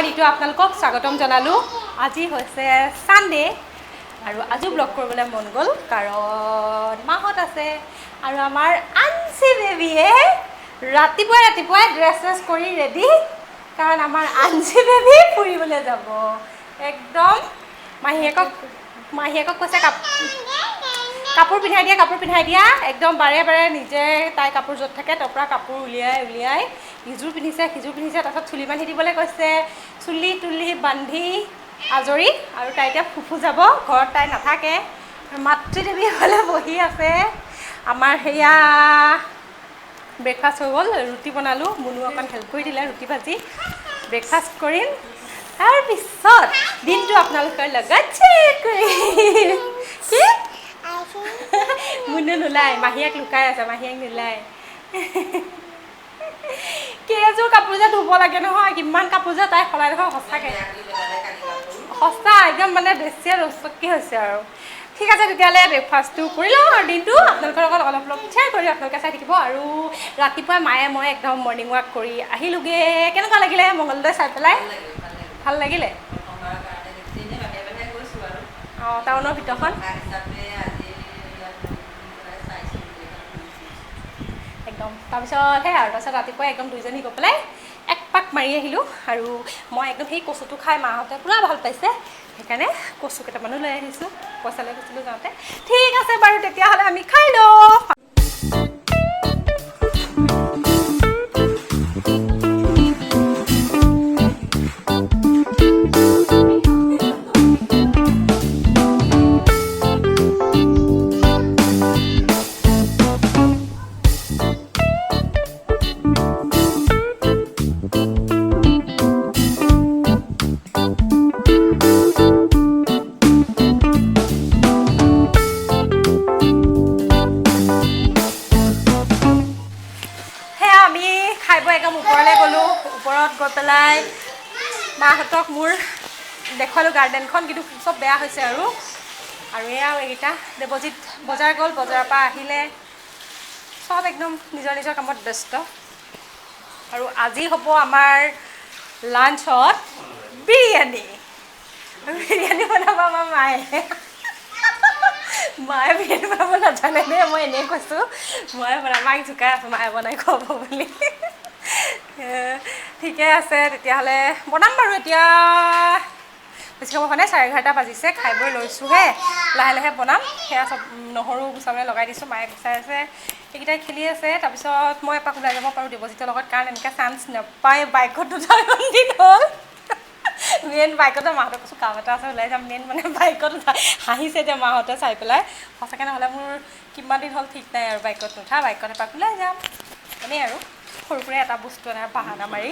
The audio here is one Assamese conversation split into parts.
মই ঋতু আপোনালোকক স্বাগতম জনালোঁ। আজি হৈছে ছানডে আৰু আজিও ব্লগ কৰিবলৈ মন গ'ল, কাৰণ মাহত আছে আৰু আমাৰ আনচি বেবীয়ে ৰাতিপুৱাই ৰাতিপুৱাই ড্ৰেছ চেছ কৰি ৰেডি, কাৰণ আমাৰ আনচি বেবী ফুৰিবলৈ যাব। একদম মাহীয়েকক মাহীয়েকক কৈছে কাপোৰ পিন্ধাই দিয়া, কাপোৰ পিন্ধাই দিয়া। একদম বাৰে বাৰে নিজে তাই কাপোৰ য'ত থাকে তাৰ পৰা কাপোৰ উলিয়াই উলিয়াই ইযোৰ পিন্ধিছে সিযোৰ পিন্ধিছে। তাৰপিছত চুলি বান্ধি দিবলৈ কৈছে, চুলি তুলি বান্ধি আজৰি। আৰু তাই এতিয়া ফুফু যাব, ঘৰত তাই নাথাকে। মাতৃদেৱী হ'লে বহি আছে। আমাৰ সেয়া ব্ৰেকফাষ্ট হৈ গ'ল, ৰুটি বনালোঁ, মুনু অকণ হেল্প কৰি দিলে ৰুটি ভাজি। ব্ৰেকফাষ্ট কৰিম, তাৰপিছত দিনটো আপোনালোকৰ লগত শ্বেয়াৰ কৰিম। কি মুনু নোলায়, মাহীয়েক লুকাই আছে, মাহীয়েক নোলায়। কেইযোৰ কাপোৰ যে ধুব লাগে নহয়, কিমান কাপোৰ যে তাই সলাই নহয়, সঁচাকৈ সঁচা একদম মানে বেছিয়ে ৰচকী হৈছে আৰু। ঠিক আছে, তেতিয়াহ'লে ব্ৰেকফাষ্টটো কৰি লওঁ আৰু দিনটো আপোনালোকৰ লগত অলপ অলপ শ্বেয়াৰ কৰি আপোনালোকে চাই থাকিব। আৰু ৰাতিপুৱাই মায়ে মই একদম মৰ্ণিং ৱাক কৰি আহিলোগৈ। কেনেকুৱা লাগিলে মংগলদৈ চাই পেলাই? ভাল লাগিলে? অঁ, টাউনৰ ভিতৰখন একদম। তাৰপিছত সেয়া আৰু তাৰপিছত ৰাতিপুৱাই একদম দুইজনী গৈ পেলাই এক পাক মাৰি আহিলোঁ। আৰু মই একদম সেই কচুটো খাই মাহঁতে পূৰা ভাল পাইছে, সেইকাৰণে কচু কেইটামানো লৈ আহিছোঁ, পইচা লৈ গৈছিলোঁ যাওঁতে। ঠিক আছে বাৰু, তেতিয়াহ'লে আমি খাই লওঁ। একদম ওপৰলৈ গ'লোঁ, ওপৰত গৈ পেলাই মাহঁতক মোৰ দেখুৱালোঁ গাৰ্ডেনখন, কিন্তু চব বেয়া হৈছে। আৰু আৰু এয়াও এইকেইটা দেৱজিত বজাৰ গ'ল, বজাৰৰ পৰা আহিলে, চব একদম নিজৰ নিজৰ কামত ব্যস্ত। আৰু আজি হ'ব আমাৰ লাঞ্চত বিৰিয়ানী। বিৰিয়ানী বনাব আমাৰ মায়ে, মায়ে বিৰিয়ানী বনাব নাজানে দেই, মই এনেই কৈছোঁ, ময়ে বনাম, মাক জোকাই আছোঁ মায়ে বনাই খুৱাব বুলি। ঠিকে আছে, তেতিয়াহ'লে বনাম বাৰু। এতিয়া বেছি সময় হোৱা নাই, 11:30 বাজিছে, খাই বৈ লৈছোঁহে, লাহে লাহে বনাম। সেয়া চব নহৰু গুচাবলৈ লগাই দিছোঁ, মায়ে গুচাই আছে, এইকেইটাই খেলি আছে। তাৰপিছত মই এপাক ওলাই যাব পাৰোঁ দেৱজিতৰ লগত, কাৰণ এনেকৈ চান্স নাপায় বাইকত উঠা দিন হ'ল। মেইন বাইকতে মাহঁতক কৈছোঁ কাম এটা আছে ওলাই যাম, মেইন মানে বাইকত উঠা। হাঁহিছে এতিয়া মাহঁতে চাই পেলাই, সঁচাকৈ নহ'লে মোৰ কিমান দিন হ'ল ঠিক নাই আৰু বাইকত নুঠা। বাইকত এপাক ওলাই যাম এনেই আৰু সৰু সুৰা এটা বস্তু এটা বাহানা মাৰি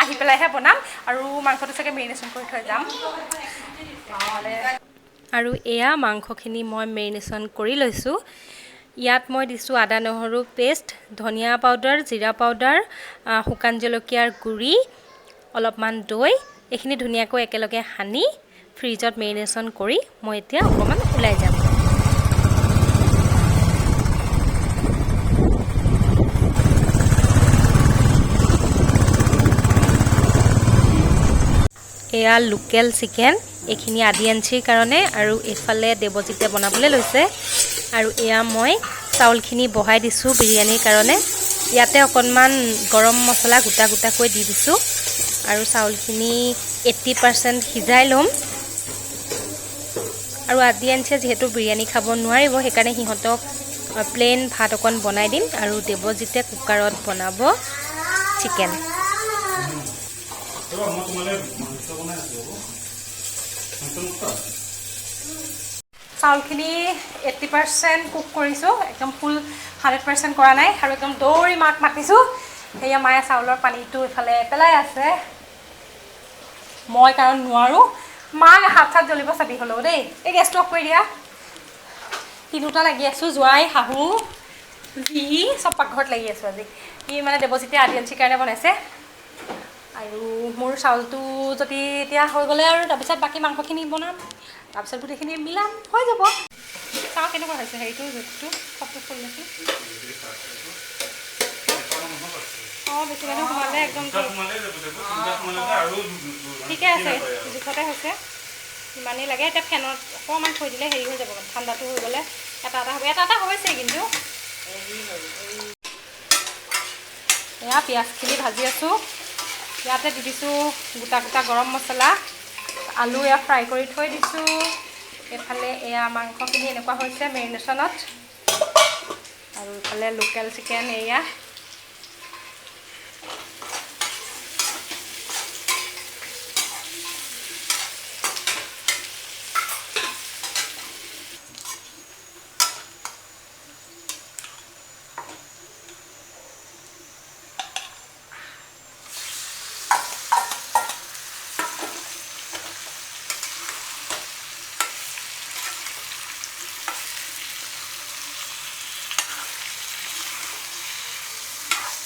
আহি পেলাইহে বনাম। আৰু মাংসটো চাগে মেৰিনেশ্যন কৰি থৈ যাম। আৰু এয়া মাংসখিনি মই মেৰিনেশ্যন কৰি লৈছোঁ। ইয়াত মই দিছোঁ আদা নহৰু পেষ্ট, ধনিয়া পাউডাৰ, জিৰা পাউডাৰ, শুকান জলকীয়াৰ গুড়ি, অলপমান দৈ। এইখিনি ধুনীয়াকৈ একেলগে সানি ফ্ৰিজত মেৰিনেশ্যন কৰি মই এতিয়া অকণমান ওলাই যাম। এয়া লোকেল চিকেন, এইখিনি আদি আঞ্চিৰ কাৰণে, আৰু এইফালে দেৱজিতে বনাবলৈ লৈছে। আৰু এয়া মই চাউলখিনি বহাই দিছোঁ বিৰিয়ানীৰ কাৰণে। ইয়াতে অকণমান গৰম মছলা গোটা গোটাকৈ দি দিছোঁ আৰু চাউলখিনি 80% সিজাই ল'ম। আৰু আদি আঞ্চিয়ে যিহেতু বিৰিয়ানী খাব নোৱাৰিব, সেইকাৰণে সিহঁতক প্লেইন ভাত অকণ বনাই দিম। আৰু দেৱজিতে কুকাৰত বনাব চিকেন। চাউলখিনি 80% কুক কৰিছোঁ, একদম ফুল 100% কৰা নাই। আৰু একদম দৌৰি মাক মাতিছোঁ, সেয়া মায়ে চাউলৰ পানীটো ইফালে পেলাই আছে। মই কাৰণ নোৱাৰোঁ, মাক হাত চাত জ্বলিব চাবি হ'লেও দেই। এই গেছটো অফ কৰি দিয়া। তিনিওটা লাগি আছোঁ, জোঁৱাই শাহু যি চব পাকঘৰত লাগি আছোঁ আজি। ই মানে দেৱজিতে আদি আঞ্চিৰ কাৰণে বনাইছে। আৰু মোৰ চাউলটো যদি এতিয়া হৈ গ'লে আৰু তাৰপিছত বাকী মাংসখিনি বনাম, তাৰপিছত গোটেইখিনি মিলাম, হৈ যাব। চাওঁ কেনেকুৱা হৈছে হেৰিটো, জুইটো চবটো ফুল নেকি? অঁ, বেছি মানুহ সোমালে একদম। সোমালে আৰু ঠিকে আছে, জোখতে হৈছে, ইমানেই লাগে। এতিয়া ফেনত অকণমান থৈ দিলে হেৰি হৈ যাব, মানে ঠাণ্ডাটো হৈ গ'লে এটা এটা হ'ব। এটা এটা হৈছে কিন্তু। এয়া পিঁয়াজখিনি ভাজি আছোঁ, ইয়াতে দি দিছোঁ গোটা গোটা গৰম মছলা। আলু এয়া ফ্ৰাই কৰি থৈ দিছোঁ। এইফালে এয়া মাংসখিনি এনেকুৱা হৈছে মেৰিনেশ্যনত, আৰু ইফালে লোকেল চিকেন এয়া।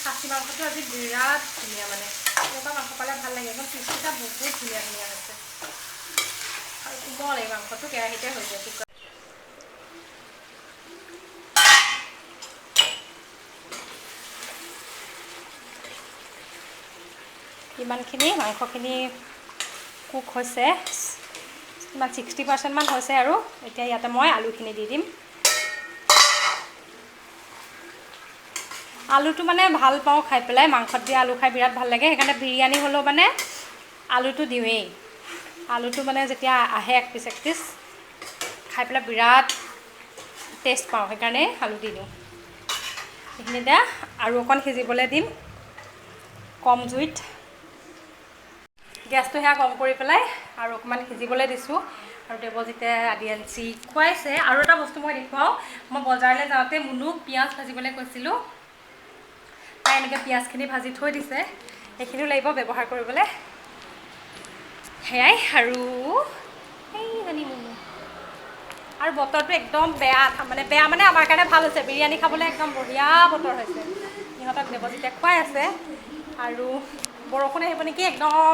খাচী মাংসটো আজি বিৰাট ধুনীয়া, মানে এনেকুৱা মাংস পালে ভাল লাগে। একদম পিচকেইটা বহুত ধুনীয়া ধুনীয়া হৈছে আৰু কোমল এই মাংসটো, কেৰাহীতে হৈ যায় কুকাৰ। ইমানখিনি মাংসখিনি কুক হৈছে, কিমান 60%মান হৈছে আৰু। এতিয়া ইয়াতে মই আলুখিনি দি দিম। আলুটো মানে ভাল পাওঁ খাই পেলাই, মাংসত দিয়া আলু খাই বিৰাট ভাল লাগে, সেইকাৰণে বিৰিয়ানী হ'লেও মানে আলুটো দিওঁৱেই। আলুটো মানে যেতিয়া আহে এক পিচ এক পিচ খাই পেলাই বিৰাট টেষ্ট পাওঁ, সেইকাৰণে আলু দি দিওঁ। এইখিনি এতিয়া আৰু অকণ সিজিবলৈ দিম কম জুইত। গেছটো সেয়া কম কৰি পেলাই আৰু অকণমান সিজিবলৈ দিছোঁ। আৰু দেৱজিতে আদিয়াঞ্চি খুৱাইছে। আৰু এটা বস্তু মই দেখুৱাওঁ, মই বজাৰলৈ যাওঁতে মুনুক পিঁয়াজ ভাজিবলৈ কৈছিলোঁ, তাই এনেকৈ পিঁয়াজখিনি ভাজি থৈ দিছে, সেইখিনিও লাগিব ব্যৱহাৰ কৰিবলৈ। সেয়াই আৰু সেইজনী মুনু। আৰু বতৰটো একদম বেয়া, মানে বেয়া মানে আমাৰ কাৰণে ভাল হৈছে, বিৰিয়ানী খাবলৈ একদম বঢ়িয়া বতৰ হৈছে। সিহঁতক দেৱজিতে খুৱাই আছে। আৰু বৰষুণ আহিব নেকি, একদম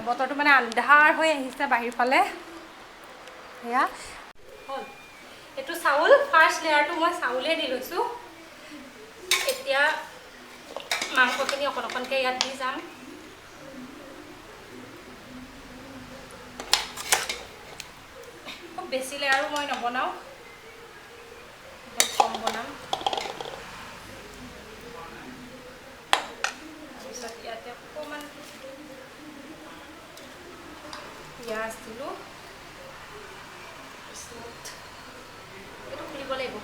বতৰটো মানে আন্ধাৰ হৈ আহিছে বাহিৰ ফালে। সেয়া হ'ল এইটো চাউল, ফাৰ্ষ্ট লেয়াৰটো মই চাউলেই দি লৈছোঁ। এতিয়া মাংসখিনি অকণ অকণকৈ ইয়াত দি যাম। খুব বেছি লেয়াৰো মই নবনাওঁ, কম বনাম। তাৰপিছত ইয়াতে অকণমান পিঁয়াজ দিলোঁ। তাৰপিছত এইটো খুলিব লাগিব,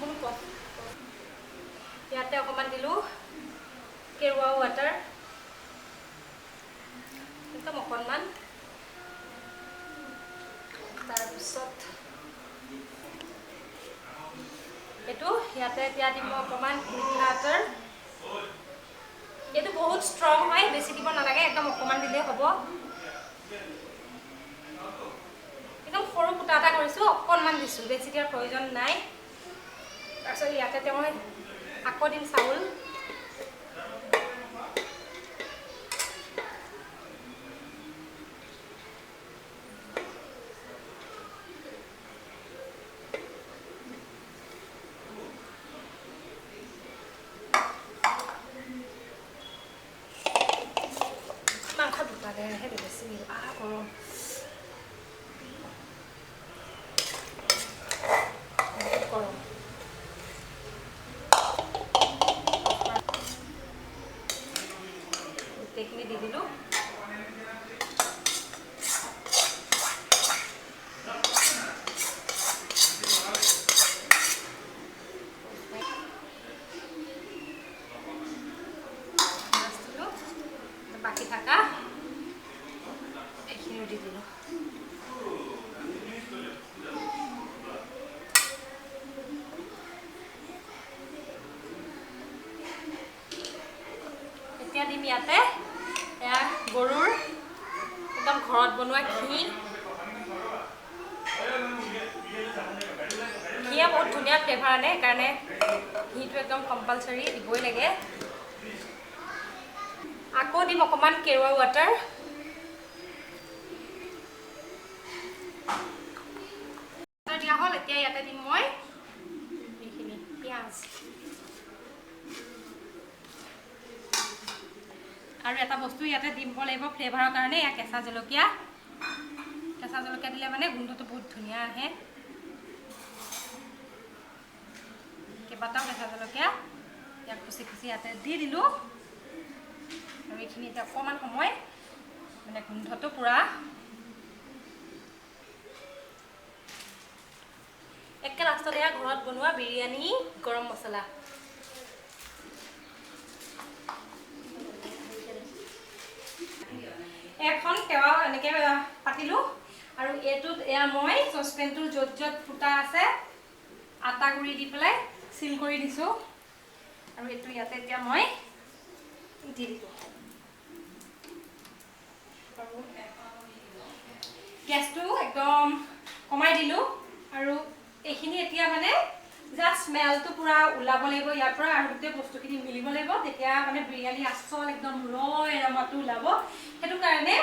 কোনো ইয়াতে অকণমান দিলোঁ কেৰুৱা ৱাটাৰ, একদম অকণমান। তাৰপিছত এইটো ইয়াতে এতিয়া দিম অকণমান মিঠা আটাৰ। এইটো বহুত ষ্ট্ৰং হয়, বেছি দিব নালাগে, একদম অকণমান দিলেই হ'ব। একদম সৰু ফুটা এটা কৰিছোঁ, অকণমান দিছোঁ, বেছি দিয়াৰ প্ৰয়োজন নাই। তাৰপিছত ইয়াতে মই আকৌ দিম চাউল। মাংস দুটা লেয়াৰহে বেছি গৰম। গৰম গোটেইখিনি দি দিলোঁ। বাকী থাকা এইখিনিও দি দিলোঁ। এতিয়া দিম ইয়াতে এয়া গৰুৰ একদম ঘৰত বনোৱা ঘি। ঘিয়ে বহুত ধুনীয়া ফ্লেভাৰ আনে, সেইকাৰণে ঘিটো একদম কম্পালচৰি দিবই লাগে। আকৌ দিম অকণমান কেৰুৱা ৱাটাৰ। দিয়া হ'ল। এতিয়া ইয়াতে দিম মই এইখিনি পিঁয়াজ। আৰু এটা বস্তু ইয়াতে দিব লাগিব ফ্লেভাৰৰ কাৰণে, এয়া কেঁচা জলকীয়া। কেঁচা জলকীয়া দিলে মানে গোন্ধটো বহুত ধুনীয়া আহে। কেইবাটাও কেঁচা জলকীয়া ইয়াক খুচি খুচি ইয়াতে দি দিলোঁ। আৰু এইখিনি এতিয়া অকণমান সময় মানে গোন্ধটো পূৰা একে লাষ্টত এয়া ঘৰত বনোৱা বিৰিয়ানী গৰম মছলা। এখন টেৱা এনেকৈ পাতিলোঁ আৰু এইটোত এয়া মই চচপেনটোৰ য'ত য'ত ফুটা আছে আটা গুড়ি দি পেলাই চিল কৰি দিছোঁ। আৰু এইটো ইয়াতে এতিয়া মই দি দিলোঁ। আৰু গেছটো একদম কমাই দিলোঁ। আৰু এইখিনি এতিয়া মানে জাষ্ট স্মেলটো পূৰা ওলাব লাগিব ইয়াৰ পৰা, আৰু গোটেই বস্তুখিনি মিলিব লাগিব, তেতিয়া মানে বিৰিয়ানী আচল একদম ৰ এৰমাটো ওলাব। সেইটো কাৰণে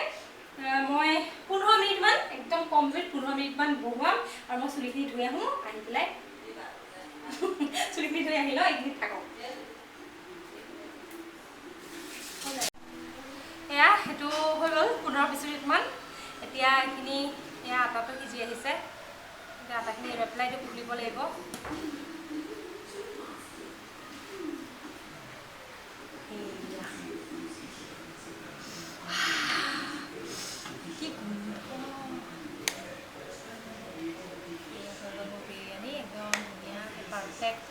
মই 15 মিনিটমান একদম কম জুইত 15 মিনিটমান বহুৱাম। আৰু মই চুলিখিনি ধুই আহোঁ, আহি পেলাই চুলিখিনি ধুই আহি লওঁ, এইখিনিত থাকক। এয়া সেইটো হৈ গ'ল 15-20 মিনিটমান। এতিয়া এইখিনি এয়া আটাটো সিজি আহিছে। এতিয়া আটাখিনি এৰাই পেলাই এইটো খুলিব লাগিব। কি গোন্ধ! হৈ গ'ল মোৰ বিৰিয়ানী একদম ধুনীয়াকৈ পাৰফেক্ট।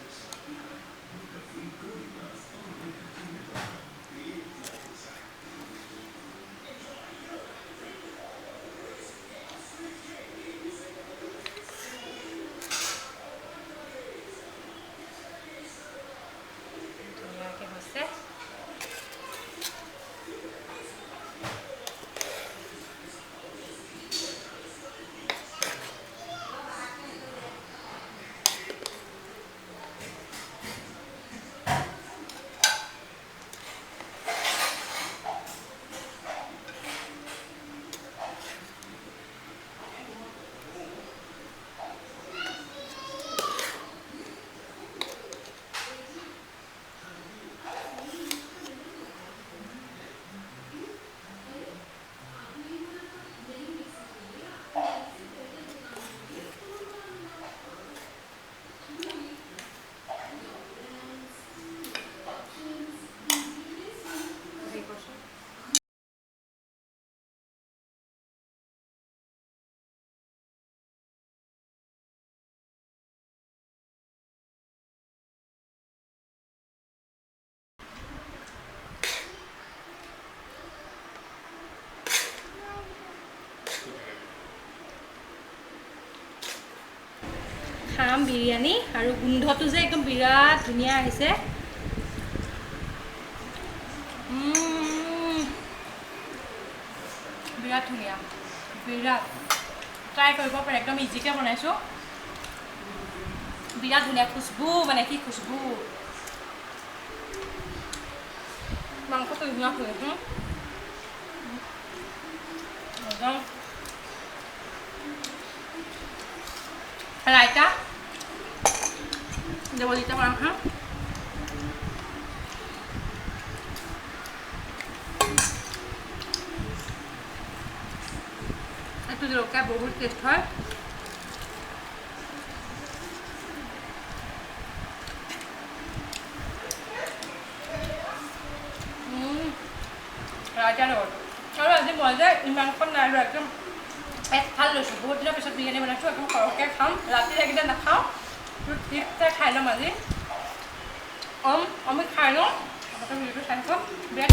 ধুনীয়াকৈ হৈছে। খাম বিৰিয়ানী। আৰু গোন্ধটো যে একদম বিৰাট ধুনীয়া আহিছে। বিৰাট ধুনীয়া, বিৰাট ট্ৰাই কৰিব পাৰে, একদম ইজিকৈ বনাইছোঁ। বিৰাট ধুনীয়া খুচবু, মানে কি খুচবু, মাংসটো ধুনীয়া হৈ একদম। ৰাইতা দেৱজিতা মাংস এইটো জলকীয়া বহুত টেষ্ট হয়। ৰাইতাৰ লগত আৰু আজি মই যে ইমানখন নাই লোৱা, একদম এক ভাল লৈছোঁ। বহুত দিনৰ পিছত বিৰিয়ানী বনাইছোঁ, একদম সৰহকৈ খাম, ৰাতি লাগিলে নাখাওঁ, ঠিকছে খাই ল'ম আজি। আমি খাই লওঁ, আপোনালোকে ভিডিঅ'টো চাই থাকক। বিৰাট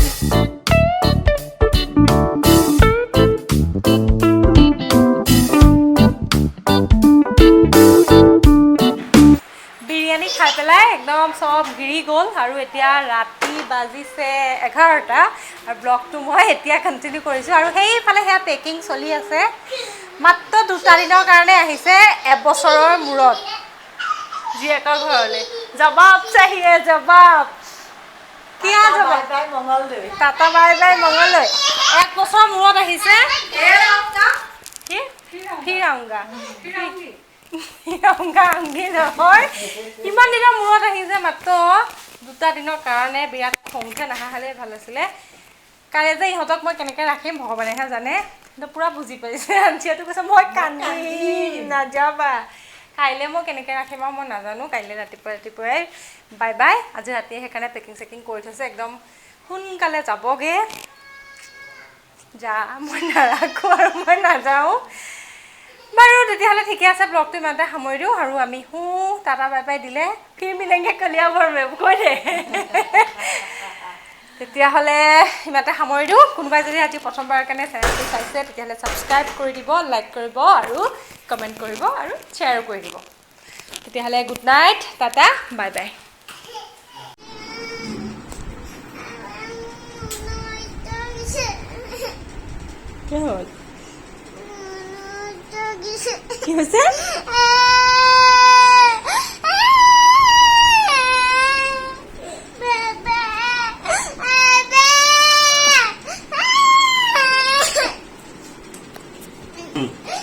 বিৰিয়ানী খাই পেলাই একদম চব গিৰি গ'ল। আৰু এতিয়া ৰাতি বাজিছে 11টা আৰু ব্লগটো মই এতিয়া কণ্টিনিউ কৰিছোঁ। আৰু সেইফালে সেয়া পেকিং চলি আছে। মাত্ৰ 2টা দিনৰ কাৰণে আহিছে এবছৰৰ মূৰত জীয়েকৰ ঘৰলৈ। জবাব চাহিয়ে জবাব, কিয় জবাব? Tata bye bye Mangaldai. 1 বছৰৰ মূৰত আহিছে। কি ফিৰ আউংগা, ফিৰ আউংগি নহয়, ইমান দিনৰ মূৰত আহিছে মাত্ৰ 2টা দিনৰ কাৰণে। বিৰাট খং উঠে, নাহা হ'লে ভাল আছিলে। কাইলৈ যে ইহঁতক মই কেনেকৈ ৰাখিম ভগৱানেহে জানে। কিন্তু পূৰা বুজি পাইছে। আঞ্চিয়াটো কৈছে মই কান্দিম, নাযাবা। কাইলৈ মই কেনেকৈ ৰাখিম আৰু মই নাজানো। কাইলৈ ৰাতিপুৱা ৰাতিপুৱাই বাই বাই। আজি ৰাতিয়ে সেইকাৰণে পেকিং চেকিং কৰি থৈছে, একদম সোনকালে যাবগৈ। যা, মই নাৰাখোঁ আৰু মই নাযাওঁ। বাৰু, তেতিয়াহ'লে ঠিকে আছে, ব্লগটো ইমানতে সামৰি দিওঁ আৰু আমি টাটা বাই বাই দিলে। फिर मिलेंगे কলিয়াবৰ মে, কৈ দে। তেতিয়াহ'লে ইমানতে সামৰি দিওঁ। কোনোবাই যদি আজি প্ৰথমবাৰৰ কাৰণে চেনেলটো চাইছে, তেতিয়াহ'লে ছাবস্ক্ৰাইব কৰি দিব, লাইক কৰিব আৰু কমেণ্ট কৰিব আৰু শ্বেয়াৰো কৰি দিব। তেতিয়াহ'লে good night, Tata, bye bye. কি হ'ল? কি হৈছে?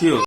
কি হ'ল?